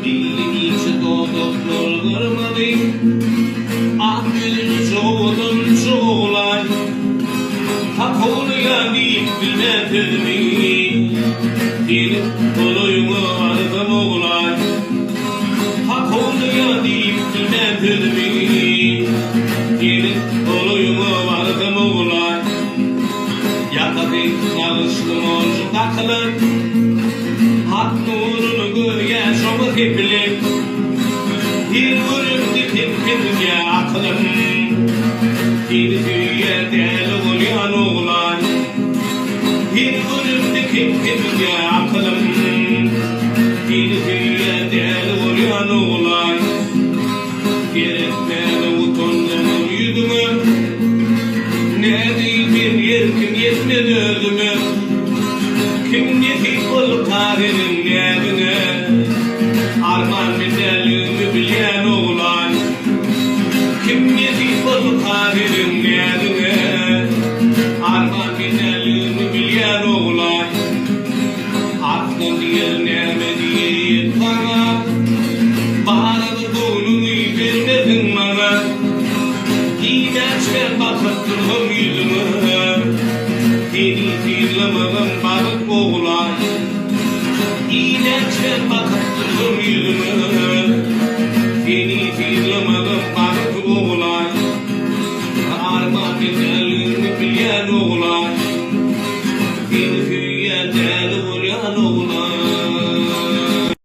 Dili inçe dodaklary gyrmyzy, Ak ýüzli çogudan çoglaý. Hak bolýa diýip bilmän sözümi, Seniň golaýyňa barsam oglaý. Hak bolýa diýip bilmän sözümi, Seniň golaýyňa barsam oglaý. Ýakasy nagyşly monjuk dakylan, Hak nuruny görýän şoňa sepilen. Her görende kem-kem gidýär akylym, Seni söýýän däli bolýan oglan. Her görende kem-kem gidýär akylym, Seni söýýän däli bolýan oglan. Seretmäge utanjamam ýüzüňe, Nädiýsem erkim ýetmez özüme. Kim nesip bolka seniň näziňe, Arman men däldigimi bilýän oglan. Kim nesip bolka seniň näziňe, Arman men däldigimi bilýän oglan. Arslan diýer näme diýeýin saňa, Barybir göwnüňi bermediň maňa. Diýmäçgä bakyp dursam ýüzüňe, Seni synlamagam bagt oglan. Diýmäçgä bakyp dursam ýüzüňe, Seni synlamagam.